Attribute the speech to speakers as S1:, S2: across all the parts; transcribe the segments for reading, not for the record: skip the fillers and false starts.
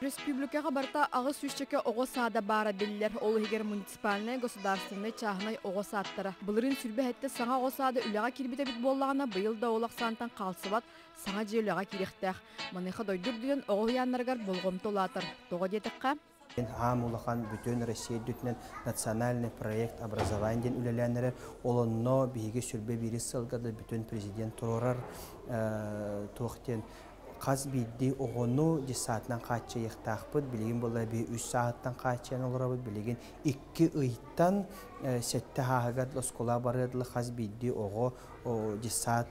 S1: Республикаҕа барыта аҕыс сүүсчэкэ оҕо саада баара биллэр. Ол иһигэр муниципальнай, государственнай, чааһынай оҕо саадтара. Былырыын 27 саҥа оҕо саада үлэҕэ киирбит эбит буоллаҕына, быйыл да ол ахсаантан хаалсыбат саҥа дьиэ үлэҕэ киириэхтээх. Маныаха дойду үрдүнэн оҕо уһуйааннарыгар болҕомто улаатар. Тоҕо диэтэххэ,
S2: Аам улахан бүтүн Россия үрдүнэн национальный проект образования диэн үлэлээн эрэр. Ол онно биһиги сүрбэ биирис сылга да бүтүн президент туруорар туох диэн хас биирдии оҕону детсадынан хааччыйыахтаахпыт. Билигин буолла би үс сааһыттан хааччыйан олоробут. Билигин 2 ыйтан 7 сааһыгар оскуола барыар дылы хас биирдии оҕо детсад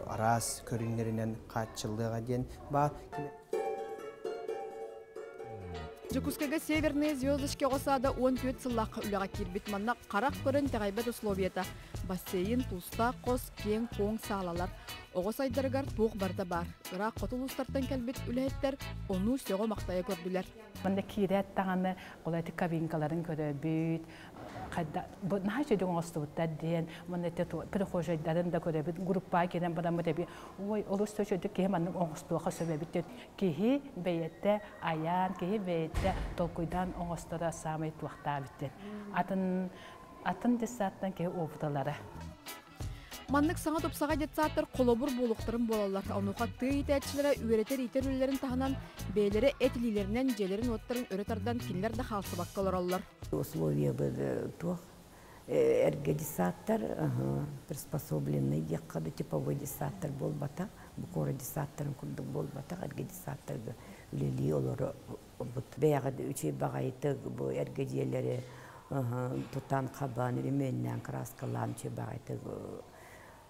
S2: араас көрүҥнэринэн хааччыллыаҕа диэн баар.
S1: Дьокуускайга «Северные звездочки» оҕо саада 14 сыллаахха үлэҕэ киирбит. Манна харах көрөн итэҕэйбэт условиета: бассейн, туустаах хос, киэҥ-куоҥ саалалар. Оҕо сайдарыгар туох барыта баар. Ыраах хоту улуустартан кэлбит үлэһиттэр ону сөҕө-махтайа көрдүлэр.
S3: Манна киирээт даҕаны ол эти кабинкаларын көрөбүт, хайда бу наһаа үчүгэй оҥостубуттар диэн, манна эти прихожайдарын да көрөбүт, группаҕа киирэн бараммыт эби ой олус да үчүгэйдик киһи маннык оҥостуоха сөп эбит диэн киһи бэйэтэ айаан, киһи бэйэтэ толкуйдаан оҥосторо саамай туохтаабыт диэн. Атын атын детсадтан киһи опыталара.
S1: Маннык саҥа тупсаҕай детсадтар холобур буолуохтарын буолаллар. Онуоха тыа иитээччилэрэ үөрэтэр-иитэр үлэлэрин таһынан бэйэлэрэ эт илиилэринэн дьиэлэрин-уоттарын өрө тардан кинилэр да хаалсыбакка олороллор.
S4: Условиябыт туох эргэ детсадтар приспособленный диэххэ да типовой детсадтар буолбатах, бу куорат детсадтарын курдук буолбатах, эргэ детсадтарга үлэлии олоробут. Бэйэҕэ да үчүгэй баҕайытык бу эргэ дьиэлэри тутан хабан, ремөннээн, краскалаан үчүгэй баҕайытык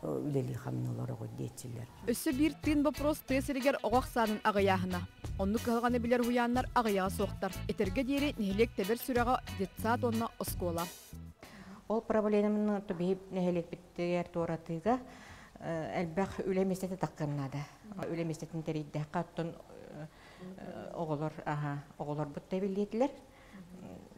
S4: үлэлии хамныы олороҕут диэччилэр.
S1: Өссө биир тыын боппуруос тыа сиригэр оҕо ахсаанын аҕыйааһына. Оннук кыһалҕаны билэр уһуйааннар аҕыйаҕа суохтар. Этэргэ диэри нэһилиэк тэбэр сүрэҕэ детсад уонна оскуола.
S5: Ол проблеманы биһи нэһилиэкпитигэр туоратыыга элбэх үлэ миэстэтэ таххын наада. Үлэ миэстэтин тэрийдэххэ оттон оҕолор аха оҕолорбут да эбиллиэтилэр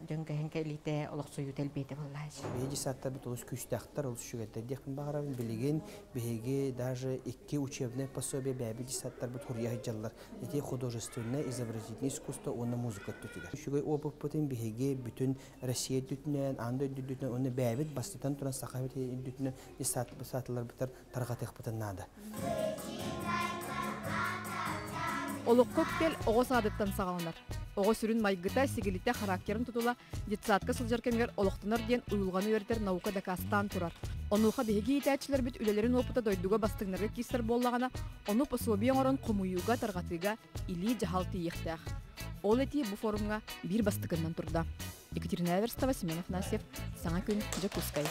S5: дьон кэһэн кэлиитэ олохсуйуута элбиэтэ буоллааччы.
S2: Биһиги сааттарбыт олус күүстээхтэр, олус үчүгэйдэр диэхпин баҕарабын. Билигин биһиги даже икки учебное пособие бэйэбит десаттарбыт хуруйа сылдьаллар. Ити художественное изобразительное искусство уонна музыка өттүтүгэр. Үчүгэй опыппытын биһиги бүтүн Россия үрдүтүнэн, аан дойду үрдүтүнэн уонна бэйэбит бастатан туран Саха үрдүтүнэн десаттарбытар тарҕатыахпытын наада.
S1: Олоххо үктэл оҕо саадыттан саҕаланар. Оҕо сүрүн майгыта, сигилитэ, характерын тутула детсадка сылдьар кэмигэр олохтонор диэн уйулҕаны үөрэтэр наука дакаастаан турар. Онуоха биһиги иитээччилэрбит үлэлэрин уопута дойдуга бастыҥнарга киирсэр буоллаҕына, ону пособие оҥорон хомуйууга, тарҕатыыга илии дьаһал тиийиэхтээх. Ол этии бу форумҥа биир бастакыннан турда. Екатерина Эверстова, Семен Афанасьев, Саҥа күн, Дьокуускай.